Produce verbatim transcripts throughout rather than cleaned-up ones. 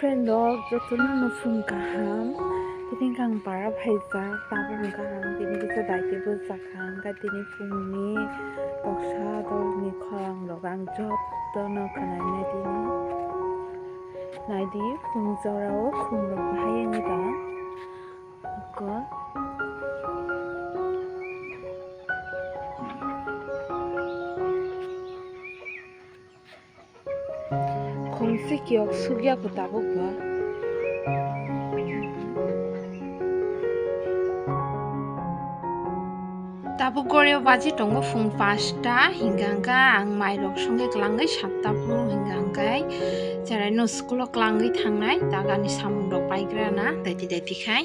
Friend rok jotono no phung kaham, tini kang para phaijak, tabuk kaham, tini kisa daiti bwchak kha, hwnkhe tini phungni toksa dolni khorang rok ang jotono khwnainai tini. Naidi, phung jorao khum rok bahai wngwi tong. Oko. Khumsi kiyok sukya ko tabuk bo. Tabuk goreo baji tongo phung pasta, hingka hingka ang mai rok songwi kwlangwi satta phuru hingka hingkai cherai no school o kwlangwi thangnai, tagani samung rok paigra na daiti daiti khai.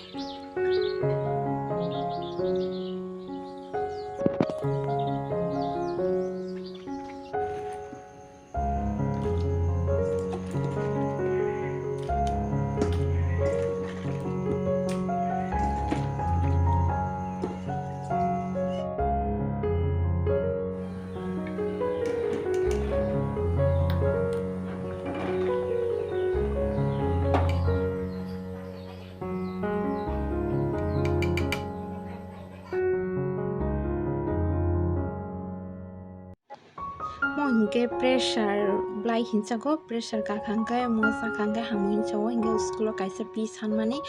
Mo hinkhe pressure blai hinsago, pressure kakha hwnkhe mo sakha hwnkhe hamwi hinsago, hinkhe school o kaisa piece sanmani,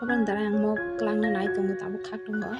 obroni darai ang mo kwlangna nai tongo, tabuk khak tongo.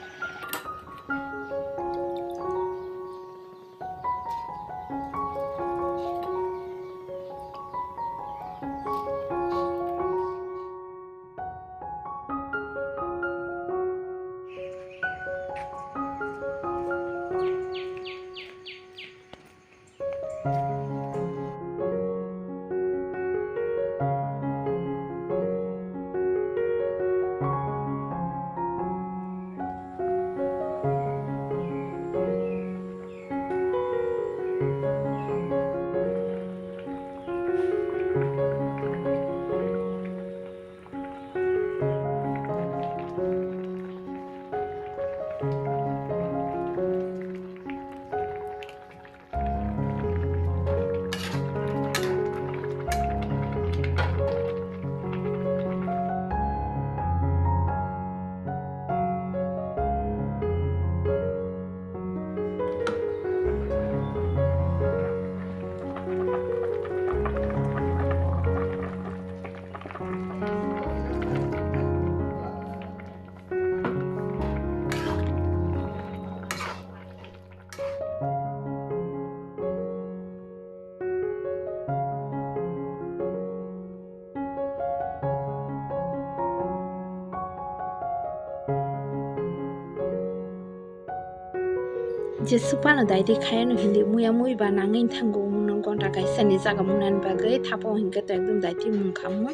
Je supano daidi khayano hindi muya mui ba nangwi thango, umno gonta kaisa ni jaga munani bagwi thapo hinkhe to ekdom daiti mung khamu.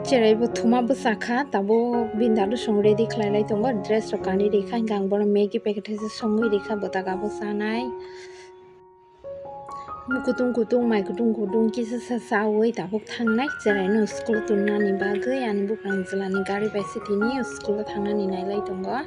Cherai bo thuma bwsa kha, tabuk bini dalu song ready khlai lai tongo, dress rok kanwi rikha, hinkhe ang bono Maggi packet hai se songwi rikha, bwtaka bo chanai. Kutung kutung mai kutung kutung kisa sa chawi tabuk thangnai, cherai no school tonnani bagwi ani bukrang jwlani gari bai se tini school o thangnani nailai tongo.